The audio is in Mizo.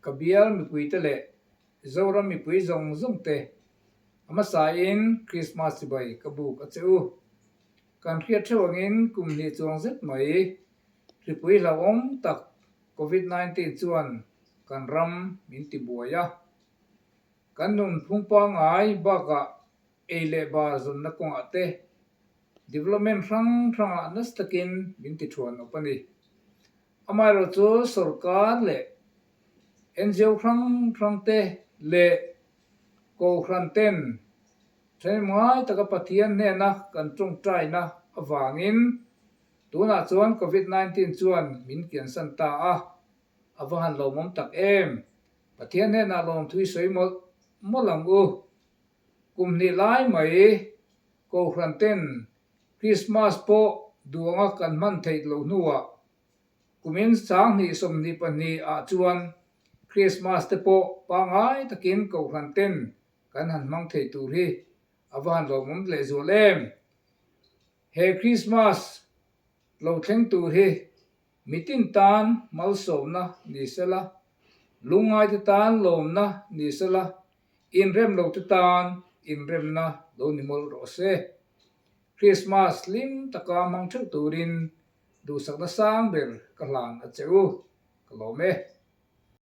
Ka bial mipuite leh Zoram mipui zawng zawng te a hmasain Krismas chibai ka buk a che u. Kan hriat theuh angin kum hnih chuang zet mai hripui hlauhawm tak Covid 19 chuan kan ram min ti buai a. Kan nunphung pangngai bakah ei leh bar zawnna kawngah te development hrang hrangah nasa takin min ti thuan awp a ni. Amaherawh chu sorkar leh NGO hrang hrang te leh Kohhran ten thahnemngai taka Pathian hnena kan tawngtaina avangin tunah chuan Covid 19 chuan min kiansan ta a, a va han lawmawm tak em! Pathian hnenah lawmthui sawi mawlh mawlh ang u. Kum hnih lai mai Kohhran ten Krismas pawh duh anga kan hman theih loh hnuah kumin 20 22 ah chuan Krismas te pawh pangngai takin Kohhran ten kan han hmang thei tur hi a va han lawmawm lehzual em. He Krismas lo thleng tur hi mitin tan malsawmna ni sela, lungngaite tan lawmna ni sela, Inrem lo te tan inremna lo ni mawlh rawh se. Christmas hlim taka hmang theuh turin duhsakna sang ber ka hlan a che u. Ka lawm e.